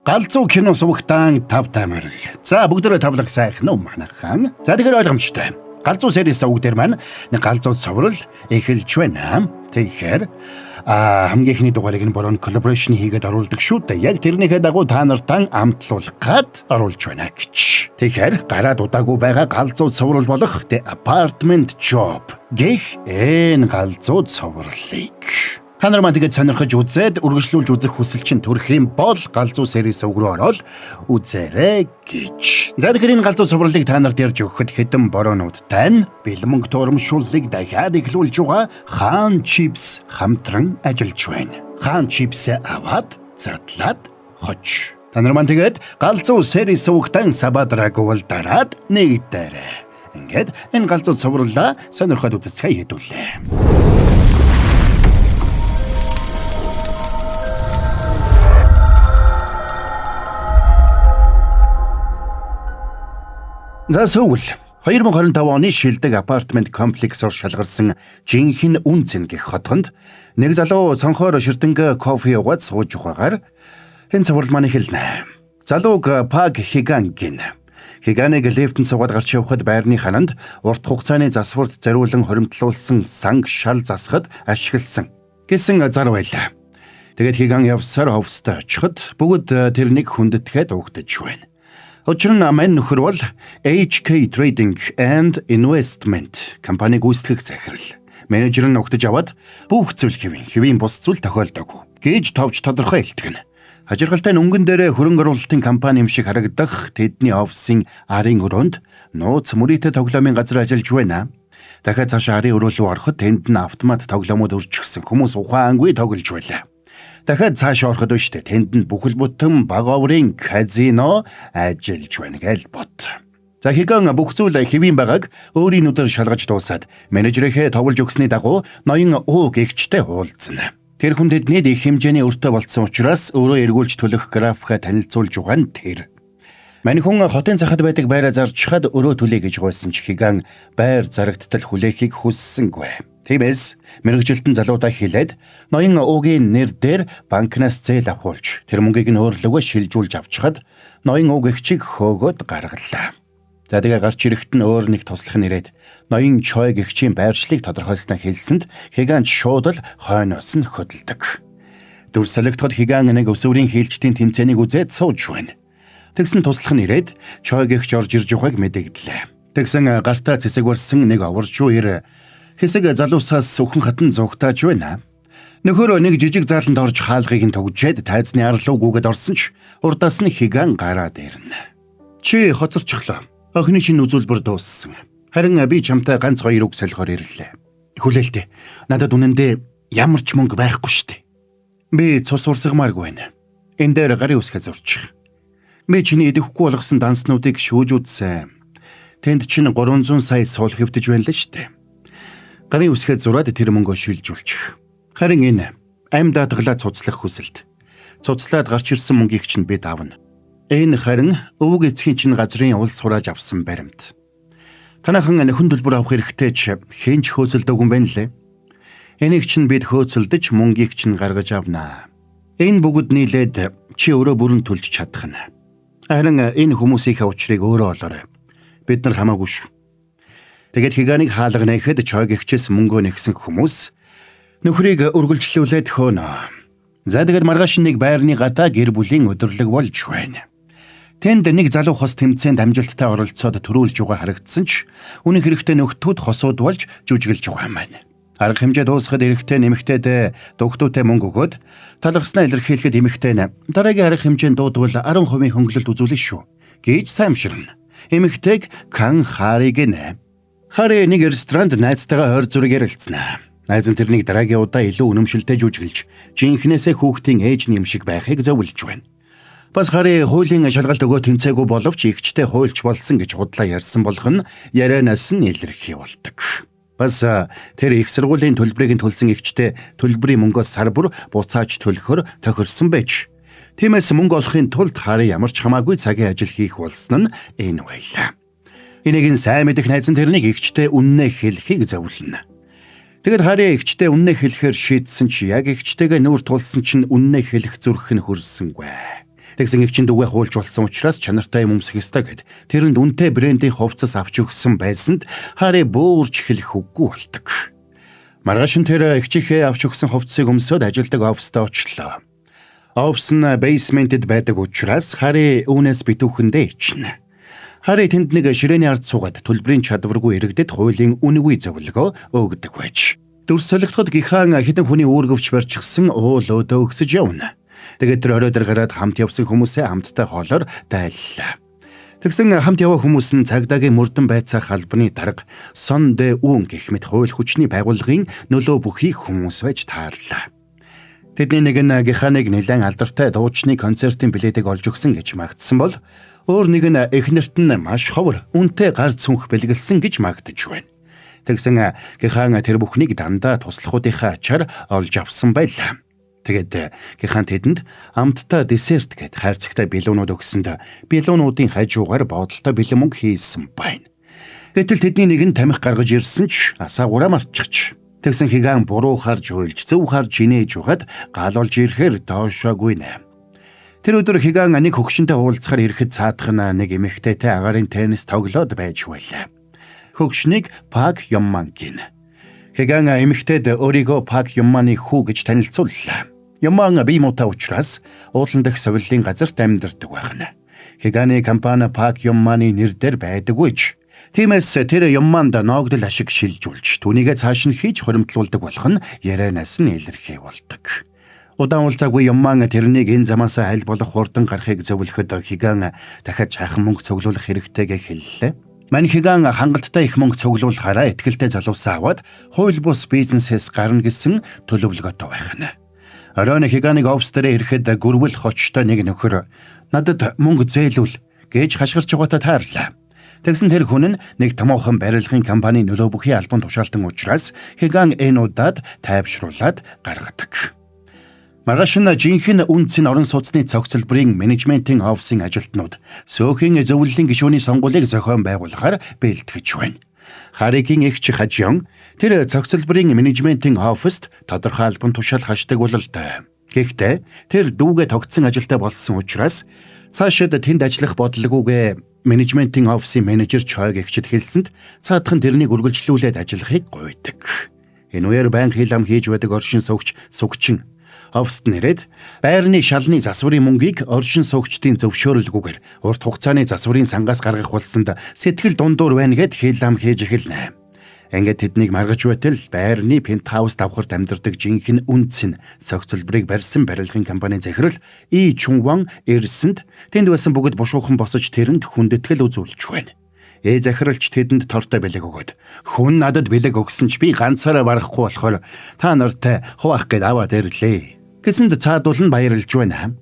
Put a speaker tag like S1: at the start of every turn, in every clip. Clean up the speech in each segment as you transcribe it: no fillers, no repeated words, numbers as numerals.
S1: Галзуу кино сувагтаан тав тамирл. За бүгдээрээ тавлаг сайхан уу манайхан. За тэгэхээр ойлгомжтой. Галзуу series суваг дээр маань нэг галзуу цоврал эхэлж байна. Тэгэхээр хамгийн эхний дугаарыг нь борон collaboration хийгээд оруулдаг шүү дээ. Яг тэрнийхээ дагуу та нартаа амтлуулах гад оруулж байна гэж. Тэгэхээр гараад удаагүй байгаа галзуу цоврал болох The Apartment Job гэх энэ галзуу цоврлыг та нар маань тэгээд сонирхож үзээд үргэлжлүүлж үзэх хүсэл чинь төрөх юм бол галзуу series рүү ороод үзээрэй гэж. За тэгэхээр энэ галзуу цувралыг та нарт ярьж өгөхөд хэдэн бороонуудтай нь бэлэн мөнгө турамшууллыг дахиад эхлүүлж байгаа Хаан Chips хамтран ажиллаж байна. Хаан Chips-ээ аваад задлаад хож. Та нар маань тэгээд галзуу series сувагтан сабадрагуул дараад нэг дээрээ. Ингээд энэ галзуу цувралаа сонирхоод үзэцгээе хэдүүлээ. За Сөүл 2025 оны шилдэг апартмент комплексоор шалгарсан жинхэнэ үн цэн гэх хотгонд нэг залуу цонхоор ширтэнг кофе уугаад сууж ухаагаар энэ цуврал маань эхэлнэ. Залууг Паг Хиган гин. Хиганыг лифтэнд суугаад гарч явхад байрны хананд урт хугацааны засварт зориулан хоримтлуулсан санг шал засахад ашигласан гэсэн зар байлаа. Тэгээд Хиган явсаар оффистой очиход бүгд тэрнийг хүндэтгээд угтаж байна. Учир нь мань нөхөр бол HK Trading and Investment компаниг үүсгэх захирал. Менежер нь угтаж аваад бүх зүйл хэвийн, хэвийн бус зүйл тохиолдоогүй гэж товч тодорхой илтгэнэ. Хажиргалтай нь өнгөн дээрээ хөрөнгө оруулалтын компани юм шиг харагдах тэдний офисын арын өрөөнд нууц мөрийтэй тоглоомын газар ажиллаж байна. Дахиад цаашаа арын өрөө рүү ороход тэнд нь автомат тоглоомууд өрчихсөн. Хүмүүс ухаангүй тоглож байлаа. Дахиад цаашаа ороход биш үү? Тэнд нь бүхэл бүтэн баг оврын казино ажиллаж байна гэж бод. За Хиган бүх зүйл хэвийн байгааг өөрийн нүдээр шалгаж дуусаад менежерийнхээ товлж өгсөний дагуу ноён О гэгчтэй уулзна. Тэр хүн тэднийд их хэмжээний өртөө болцсон учраас өөрөө эргүүлж төлөх графикаа танилцуулж байгаа нь тэр. Мань хүн хотын захад байдаг байраа зарчхад өрөө төлөе гэж гуйсан ч Хиган байр зарагдтал хүлээхийг хүссэнгүй. Тиймээс мэргэжилтэн залуудаа хилээд ноён уугийн нэр дээр банкнаас зээл авахулж тэр мөнгийг нь өөрлөгөө шилжүүлж авчхад ноён ууг эгчийг хөөгөөд гаргалаа. За тэгээ гарч ирэхэд нь өөр нэг туслах нь ирээд ноён Чойг эгчийн байршлыг тодорхойлсноо хэлсэнд Хиганч шууд л хойноос нь хөдөлдөг. Дүр солигдоход Хиган нэг өсвөрийн хийлчдийн тэмцээнийг үзээд сууж байна. Тэгсэн туслах нь ирээд Чойг эгч орж ирж байгааг мэдэгдлээ. Тэгсэн гартаа цэсэг барьсан нэг оварчуу ир хэсэг залуусаас өхөн хатан зугтааж байна. Нөхөр нэг жижиг зааланд орж хаалгыг нь түгжээд тайзны арлуу гүгэд орсон ч урдаас нь Хиган гараад ирнэ. Чи хоцорчихлоо. Охины чинь үзүүлбэр дууссан. Харин би чамтай ганц хоёр үг солихоор ирлээ. Хүлээлтээ. Надад үнэндээ ямар ч мөнгө байхгүй шүү дээ. Би цус урсгамааргүй байна. Энэ дээр гарын үсгээ зурчих. Би чиний идэвхгүй болгосон данснуудыг шүүж үзсэн. Тэнд чинь 300 сая суул хэвтэж байна л шүү дээ. Гарын үсгээ зураад тэр мөнгөө шилжүүлчих. Харин энэ амь даатгалаа цуцлах хүсэлт. Цуцлаад гарч ирсэн мөнгийг чинь бид авна. Энэ харин өвөг эцгийн чинь газрын улс хурааж авсан баримт. Танайхан нөхөн төлбөр авах хэрэгтэй ч хэн ч хөөцөлдөөгүй юм байна лээ. Энийг чинь бид хөөцөлдөж мөнгийг чинь гаргаж авнаа. Энэ бүгд нийлээд чи өөрөө бүрэн төлж чадах нь. Харин энэ хүмүүсийнхээ учрыг өөрөө олоорой. Бид нар хамаагүй шүү. Тэгээд Хиганыг хаалга нээхэд Чойг эгчээс мөнгөө нэгсэн хүмүүс нөхрийг үргэлжлүүлээд хөөнө. За тэгээд маргааш нэг байрны гадаа гэр бүлийн өдөрлөг болж байна. Тэнд нэг залуу хос тэмцээнд амжилттай оролцоод төрүүлж байгаа харагдсан ч үнэн хэрэгтээ нөхдүүд хосууд болж жүжиглэж байгаа юм байна. Арга хэмжээ дуусахад эрэгтэй нэмэгтэйд дөгтүүтэй мөнгө өгөөд талархснаа илэрхийлэхэд эмэгтэй нь дараагийн арга хэмжээнд дуудвал 10% хөнгөлөлт үзүүлнэ шүү гэж саймширна. Эмэгтэйг Кан Хариг нэ. Хари нэг ресторанд найзтайгаа ойр зүрэг ярилцсана. Найз нь тэрнийг дараагийн удаа илүү үнэмшилтэй жүжиглж, жинхнээсээ хүүхдийн ээж нь юм шиг байхыг зөвлөж байна. Бас Хари хуулийн шалгалт өгөө тэнцээгүй боловч эгчтэй хуульч болсон гэж худлаа ярьсан болох нь ярианаас нь илэрхий болдог. Бас тэр их сургуулийн төлбөрийг нь төлсөн эгчтэй төлбөрийн мөнгөөс сар бүр буцааж төлөхөр тохирсон байж. Тиймээс мөнгө олохын тулд Хари ямар ч хамаагүй цагийн ажил хийх болсон нь энэ байлаа. Энийг нь сайн мэдэх найз нь тэрнийг эгчтэй үннээ хэлхийг зөвлөнө. Тэгэд Хари эгчтэй үннээ хэлэхээр шийдсэн чи яг эгчтэйгээ нүүр тулсан чинь үннээ хэлэх зүрх нь хөрсөнгүй. Тэгсэн эгчин дүүгээ хуулж болсон учраас чанартай юм өмсөх ёстой гэд тэрэнд үнэтэй брендийн хувцас авч өгсөн байсанд Хари бөөрч хэлэх үггүй болдог. Маргааш нь тэр эгчийнхээ авч өгсөн хувцсыг өмсөөд ажилдаг оффистаа очлоо. Офис нь basement эд байдаг учраас Хари үүнээс битүүхэндээ ичнэ. Хари тэнд нэг ширээний ард суугаад төлбөрийн чадваргүй иргэдэд хуулийн үнэгүй зөвлөгөө өгдөг байж. Дүрс солигдоход Гихан хэдэн хүний үүргэвч барьчихсан уул өөдөө өгсөж явна. Тэгээд тэр орой дээр гараад хамт явсан хүмүүсээ амттай хоолоор дайллаа. Тэгсэн хамт яваа хүмүүс нь цагдаагийн мөрдөн байцаах албаны дарга Сон Дэ Үн гэх мэт хууль хүчний байгууллагын нөлөө бүхий хүмүүс байж таарлаа. Тэдний нэг нь Гиханыг нэлээд алдартай дуучны концертын билетийг олж өгсөн гэж магтсан бол өөр нэг нь эхнэрт нь маш ховор үнэтэй гар цүнх бэлгэлсэн гэж магтаж байна. Тэгсэн Гихан тэр бүхнийг дандаа туслахуудынхаа ачаар олж авсан байлаа. Тэгээд Гихан тэдэнд амттай десерт гэд хайрцагтай бэлүүнүүд өгсөнд бэлүүнүүдийн хажуугаар бодолтой бэлэн мөнгө хийсэн байна. Гэтэл тэдний нэг нь тамхи гаргаж ирсэн ч асаагаараа мартчихж. Тэгсэн Хиган буруу харж уйлж, зөв харж инээж байхад гал олж ирэхээр доошоогүй нэ. Тэр өдөр Хиган нэг хөгшинтэй уулзахаар ирэхэд цаадах нь нэг эмэгтэйтэй агаарын теннис тоглоод байж байлаа. Хөгшнийг Пак Юмман гин. Хиган эмэгтэйд өөрийгөө Пак Юмманы хүү гэж танилцууллаа. Юмман бие муутай учраас уулан дах совиллын газарт амьдардаг байх нь. Хиганы компани Пак Юмманы нэр дээр байдаггүй ч. Тиймээс тэр Юмманд ноогдол ашиг шилжүүлж түүнийгээ цааш нь хийж хоримтлуулдаг болох нь ярианаас нь илэрхий болдог. Удаан уулзаагүй Юмман тэрнийг энэ замаасаа аль болох хурдан гарахыг зөвлөхөд Хиган дахиад жаахан мөнгө цуглуулах хэрэгтэйгээ хэллээ. Мань Хиган хангалттай их мөнгө цуглуулахаараа итгэлтэй залуусаа аваад хууль бус бизнесээс гарна гэсэн төлөвлөгөөтэй байх нь. Оройн Хиганыг офис дээр ирэхэд гүрвэл хочтой нэг нөхөр надад мөнгө зээлүүл гэж хашгирч байгаатай таарлаа. Тэгсэн тэр хүн нь нэг томоохон барилгын компани нөлөө бүхий албан тушаалтан учраас Хиган энэ удаад тайвшруулад гаргадаг. Маргааш нь жинхэнэ үнцэн орон сууцны цогцлборын менежментийн офисын ажилтнууд Сөхийн зөвлөлийн гишүүний сонгуулийг зохион байгуулахаар бэлтгэж байна. Харигийн эгч Хажион тэр цогцлборын менежментийн офист тодорхой албан тушаал хашдаг бололтой. Гэхдээ тэр дүүгээ тогтсон ажилтай болсон учраас цаашид тэнд ажиллах бодлогоугээ менежментийн офисын менежер Чойг эгчид хэлсэнд цаадхан тэрнийг үргэлжлүүлээд ажиллахыг гуйдаг. Энэ үеэр байнга хил ам хийж байдаг оршин суугч Сугчин оффист нэрээд байрны шалны засварын мөнгийг оршин суугчдын зөвшөөрөлгүйгээр урт хугацааны засварын сангаас гаргах болсонд сэтгэл дундуур байна гэд хил ам хийж эхэлнэ. Ингээд тэднийг маргаж байтал байрны пентхаус давхарт амьдардаг жинхэнэ үнц нь цогцлборыг барьсан барилгын компани захирал И Чүнван ирсэнд тэнд байсан бүгд бушуухан босож тэрэнд хүндэтгэл үзүүлж байна. Э захиралч тэдэнд тортой бэлэг өгөөд хүн надад бэлэг өгсөн ч би ганцаараа барахгүй болохоор та нартай хуваах гээд аваад ирлээ. Гэсэнд цаадуул нь баярлж байна.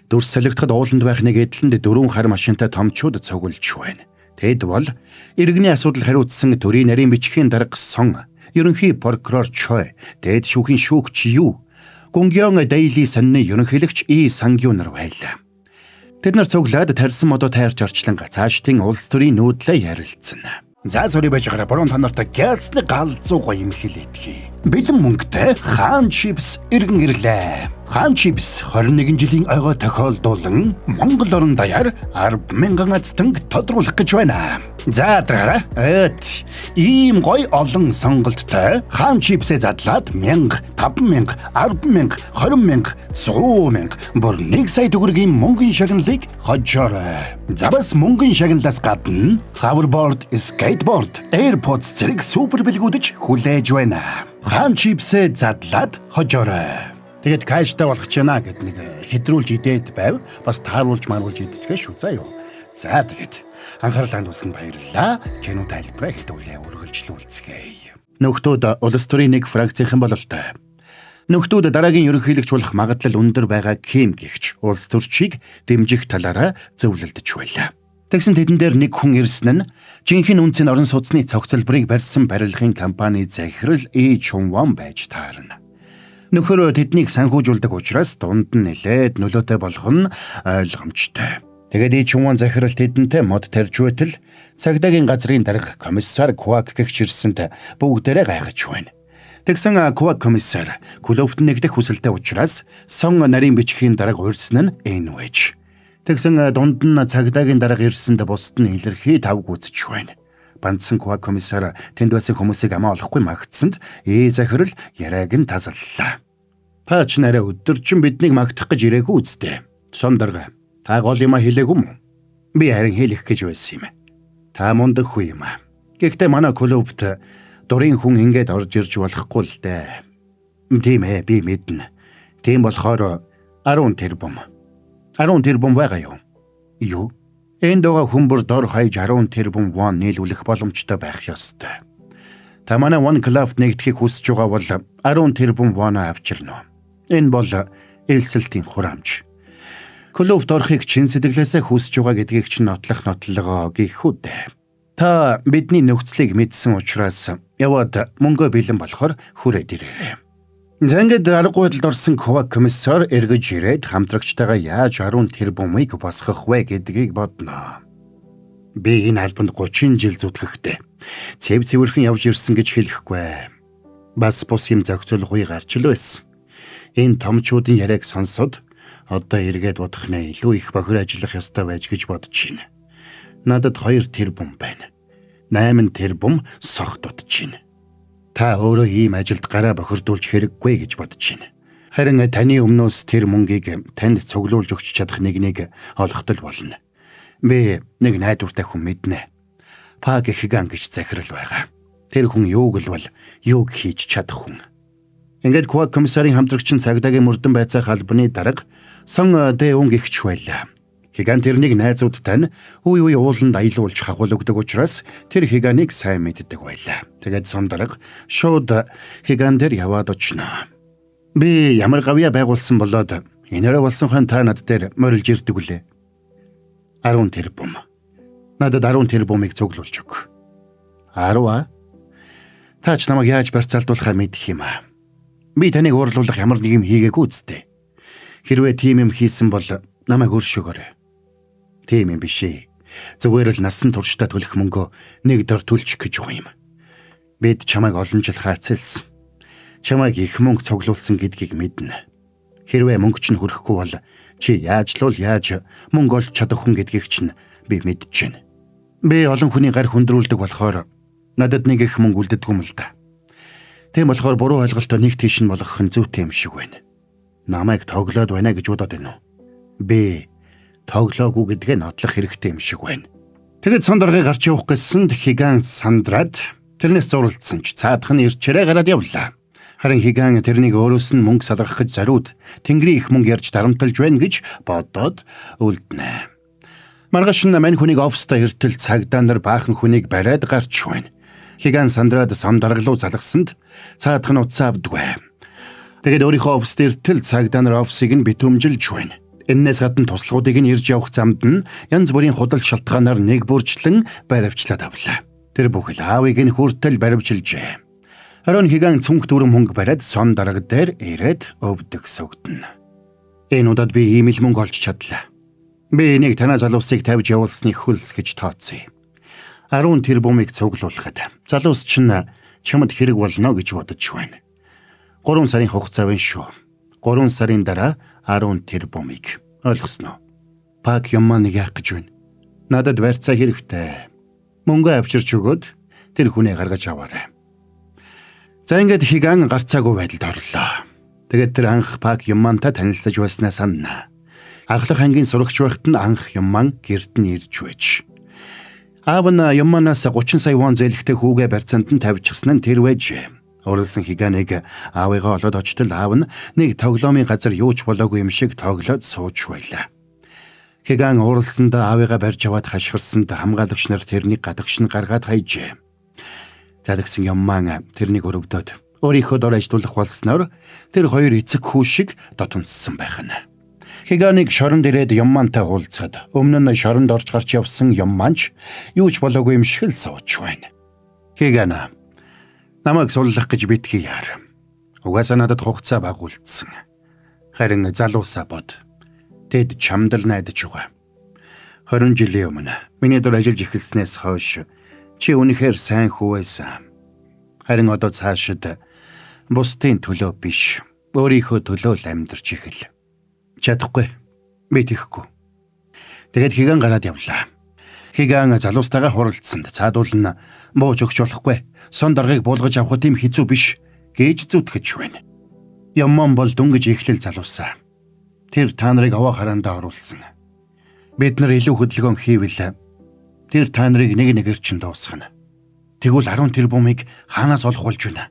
S1: Дүрс солигдоход ууланд байх нэг эдлэнд дөрвөн хар машинтай томчууд цуглж байна. Тэд бол иргэний асуудал хариуцсан төрийн нарийн бичгийн дарга Сон, ерөнхий прокурор Чой, дээд шүүхийн шүүгч Ю, Гунгён Дейли сонины ерөнхийлөгч И Сангю нар байлаа. Тэд нар цуглаад тарьсан модоо тайрч арчлан цаашдын улс төрийн нүүдлээ ярилцсан. За сори байж байгаараа буруу та нартай гэлсний галзуу гоё юм хэлээдхий. Бэлэн мөнгөтэй Хаан чипс иргэн ирлээ. Хаан чипс 21 жилийн ойгоо тохиолдуулан Монгол орон даяар 10,000 азтанг тодруулах гэж байна. За дараараа. Эт ийм гоё олон сонголттой Хаан чипсээ задлаад 1000, 5000, 10,000, 20,000, 100,000 бүр 1 сая төгрөгийн мөнгөний шагналыг хожоорой. За бас мөнгөний шагналаас гадна hoverboard, skateboard, AirPods зэрэг супер бэлгүүдэж хүлээж байна. Хаан чипсээ задлаад хожоорой. Тэгээд cash тай болох ч байна гэд нэг хэдрүүлж идээд байв. Бас тааруулж маруулж идцгээ шүү заа юу. За тэгээд анхаарал хандуулсанд баярлалаа. Кино тайлбараа хэдүүлээ үргэлжлүүлцгээе. Нөхдүүд улс төрийн нэг фракцийнхэн бололтой. Нөхдүүд дараагийн ерөнхийлөгч болох магадлал өндөр байгаа Ким гихч улс төрчийг дэмжих талаараа зөвлөлдөж байлаа. Тэгсэн тэдэн дээр нэг хүн ирсэн нь жинхэнэ үнцийн орон сууцны цогцлборыг барьсан барилгын компани захирал И Чунван байж таарна. Нөхөр тэднийг санхүүжүүлдэг учраас дунд нь нэлээд нөлөөтэй болох нь ойлгомжтой. Тэгээд И Чунван захирал тэдэнтэй мод тарьж байтал цагдаагийн газрын дарга комиссар Квак гэгч ирсэнд бүгдээрээ гайхаж байна. Тэгсэн Квак комиссар клубт нэгдэх хүсэлтэй учраас сон нарийн бичгийн дарга урьсан нь энэ байж. Тэгсэн дунд нь цагдаагийн дарга ирсэнд бусд нь илэрхий тавг үзэж байна. Бандсан Квак комиссар тэнд байсан хүмүүсийг амаа олохгүй магтсанд захирал яриаг нь тазаллаа. Та ч нарай өдөржин биднийг магтах гэж ирээгүй үсттэй. Сон дарга, та гол юмаа хэлээгүй юм уу? Би харин хэлэх гэж байсан юм. Та мундаг хүн юм аа. Гэхдээ манай клубт дурын хүн ингээд орж ирж болохгүй л дээ. Тийм ээ, би мэднэ. Тийм болохоор 10 тэрбум. 10 тэрбум байгаа юу? Юу? Энд байгаа хүн бүр дор хаяж 10 тэрбум вон нийлүүлэх боломжтой байх ёстой. Та манай One Club-т нэгдэхийг хүсэж байгаа бол 10 тэрбум воно авчирна. Энэ бол элсэлтийн хураамж. Клубт орохыг чин сэтгэлээсээ хүсэж байгаа гэдгийг чинь нотлох нотлогоо гихүү дээ. Та бидний нөхцөлийг мэдсэн учраас яваад мөнгөө бэлэн болохоор хүрээд ирээрэй. За ингээд аргагүй байдалд орсон Ковак комиссар эргэж ирээд хамтрагчтайгаа яаж 10 тэрбумыг босгох вэ гэдгийг бодно. Би энэ албанд 30 жил зүтгэхдээ цэв цэвэрхэн явж ирсэн гэж хэлэхгүй. Бас бус юм зохицуулах үе гарч л байсан. Энэ томчуудын яриаг сонсоод одоо эргээд бодох нэ илүү их бохир ажиллах ёстой байж гэж бодож байна. Надад 2 тэрбум байна. 8 тэрбум сох дутж байна. Та өөрөө ийм ажилд гараа бохирдуулж хэрэггүй гэж бодож байна. Харин таны өмнөөс тэр мөнгийг танд цуглуулж өгч чадах нэгнийг олохтол болно. Би нэг найдвартай хүн мэднэ. Пак Хиган гэж захирал байгаа. Тэр хүн юуг л бол юуг хийж чадах хүн. Ингээд Квак комиссарын хамтрагч нь цагдаагийн мөрдөн байцаах албаны дарга Сон Дэун гихч байлаа. Хиган тэрнийг найзуудтай нь үе үе ууланд аялуулж хагуул өгдөг учраас тэр Хиганыг сайн мэддэг байлаа. Тэгээд сон дарга шууд Хиган дээр яваад очно. Би ямар гавьяа байгуулсан болоод энээрээ болсон хон та над дээр морилж ирдэг үлээ. 10 тэрбум. Надад 10 тэрбумыг цуглуулж өг. 10-аа? Та ч намайг яаж барьцаалдуулахаа мэдэх юм аа. Би таныг уурлуулах ямар нэг юм хийгээгүй үсттэй. Хэрвээ тийм юм хийсэн бол намайг өршөөгөөрэй. Тийм юм биш ээ. Зүгээр л насан туршдаа төлөх мөнгөө нэг дор төлчих гэж байгаа юм. Бид чамайг олон жил хаацэлсэн. Чамайг их мөнгө цуглуулсан гэдгийг мэднэ. Хэрвээ мөнгө чинь хүрэхгүй бол чи яаж л яаж мөнгө олж чадах хүн гэдгийг чинь би мэдэж байна. Би олон хүний гар хүндрүүлдэг болохоор надад нэг их мөнгө үлддэг юм л да. Тийм болохоор буруу ойлголтоо нэг тийш нь болгох нь зүйтэй юм шиг байна. Намайг тоглоод байна гэж бодоод байна уу? Би тоглоогүй гэдгээ нотлох хэрэгтэй юм шиг байна. Тэгэд сон даргаыг гарч явах гэсэнд Хиган сандраад тэрнээс зурлцсан ч цаадах нь ирчээрээ гараад явлаа. Харин Хиган тэрнийг өөрөөс нь мөнгө салгах гэж зориуд Тэнгэрийн их мөнгө ярьж дарамталж байна гэж бодоод үлднэ. Маргааш нь мань хүнийг оффиста эртэл цагдаа нар баахан хүнийг бариад гарч байна. Хиган сандраад сон даргалуу залгасанд цаадах нь утсаа авдаггүй. Тэгээд өөрийнхөө оффист эртэл цагдаа нар офисыг нь битүүмжилж байна. Эннээс гадна туслахуудыг нь ирж явах замд нь янз бүрийн худал шалтгаанаар нэг бүрчлэн баривчлаад авлаа. Тэр бүхэл аавыг нь хүртэл баривчилжээ. Харин Хиган цүнх дүрм хөнгө бариад сон дарга дээр ирээд өвдөг сүгдэнэ. Энэ удаад би ийм л мөнгө олж чадлаа. Би энийг танаа залуусыг тавьж явуулсны хөлс гэж тооцъё. 10 тэрбумыг цуглуулахад залуус чинь чамд хэрэг болно гэж бодож байна. 3 сарын хугацаа байна шүү. 3 сарын дараа 10 тэрбумыг ойлгосноо. Пак Юмманыг яах гэж байна? Надад барьцаа хэрэгтэй. Мөнгө авчирч өгөөд тэр хүнээ гаргаж аваарай. За ингээд Хиган гарцаагүй байдалд орлоо. Тэгээд тэр анх Пак Юммантай танилцаж байснаа санана. Ахлах ангийн сурагч байхад нь анх Юмман гэрт нь ирж байж. Аав нь Юмманаас 30 сая вон зээлэхтэй хүүгээ барьцаанд нь тавьчихсан нь тэр байж. Уралсан Хиганыг аавыгаа олоод очтол аав нь нэг тоглоомын газар юу ч болоогүй юм шиг тоглоод сууж байлаа. Хиган уралсандаа аавыгаа барьж аваад хашгирсанд хамгаалагч нар тэрнийг гадагш нь гаргаад хайжээ. Задагсан Юмман тэрнийг өрөвдөөд өөрийнхөө дор ажилуулах болсноор тэр хоёр эцэг хүү шиг дотонцсон байх нь. Хиганыг шоронд ирээд Юммантай уулзаад өмнө нь шоронд орж гарч явсан Юмманч юу ч болоогүй юм шиг л сууж байна. Хигана, намайг суллах гэж битгий яар. Угаасаа надад хугацаа багуулсан. Харин залуусаа бод. Тэд чамд л найдаж байгаа. 20 жилийн өмнө миний дор ажиллаж эхэлснээс хойш чи үнэхээр сайн хүү байсан. Харин одоо цаашид бусдын төлөө биш, өөрийнхөө төлөө л амьдарч эхэл. Чадахгүй. Би тэхгүй. Тэгээд хиган гараад явлаа. Хиган залуустайгаа хуралдсанд цаадуул нь бууж өгч болохгүй. Сон даргаыг буулгаж авахд юм хэцүү биш гэж зүтгэж байна. Яман бол дүнгэж эхлэл залуусаа. Тэр та нарыг овоо хараандаа оруулсан. Бид нар илүү хөдөлгөөн хийвэл тэр та нарыг нэг нэгээр чинь дуусгана. Тэгвэл 10 тэрбумыг хаанаас олох болж байна?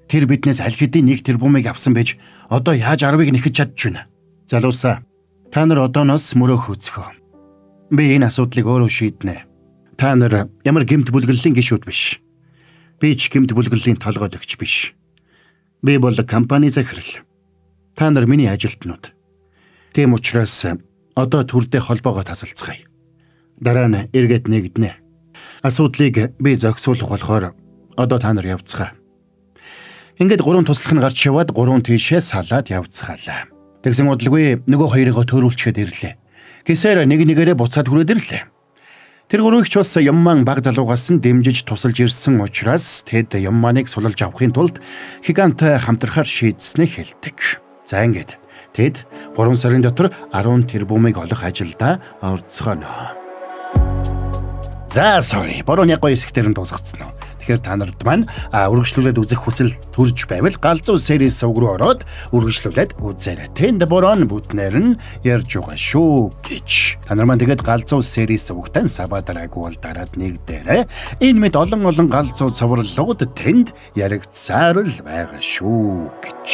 S1: Тэр биднээс аль хэдийн 1 тэрбумыг авсан байж одоо яаж 10-ыг нэхэж чадж байна? Залуусаа, та нар одооноос мөрөөх хөцгөө. Би энэ асуудлыг өөрөө шийднэ. Та нар ямар гэмт бүлгэлийн гишүүд биш. Би ч гэмт бүлгэлийн толгойдогч биш. Би бол компани захирал. Та нар миний ажилтнууд. Тийм учраас одоо төрдөө холбоогоо тасалцгаая. Дараа нь эргээд нэгднэ. Асуудлыг би зохицуулах болохоор одоо та нар явцгаа. Ингээд гурван туслах нь гарч яваад гурван тийшээ салаад явцгаалаа. Тэгсэн удалгүй нөгөө хоёрыгоо төөрүүлчихэд ирлээ. Гисээр нэг нэгээрээ буцаад хүрээд ирлээ. Тэр гурвыг ч бас Ямман баг залуугаас нь дэмжиж тусалж ирсэн учраас тэд Ямманыг сулалж авахын тулд гиганттай хамтрахаар шийдснээ хэлдэг. За ингээд тэд 3 сарын дотор 10 тэрбумыг олох ажилдаа орцгоно. За sorry. Борооны гоё хэсэг дээр нь дуусгацсан уу. Тэгэхээр та нарт маань үргэлжлүүлээд үзэх хүсэл төрж байвал галзуу series сувг руу ороод үргэлжлүүлээд үзээрэй. Тэнд борон бүтнээр нь ярьж байгаа шүү гэж. Та нар маань тэгээд галзуу series сувгтан sub аа дараагүй бол дараад нэг дээрээ. Энэ мэд олон олон галзуу цувралууд тэнд яригдсаар л байгаа шүү гэж.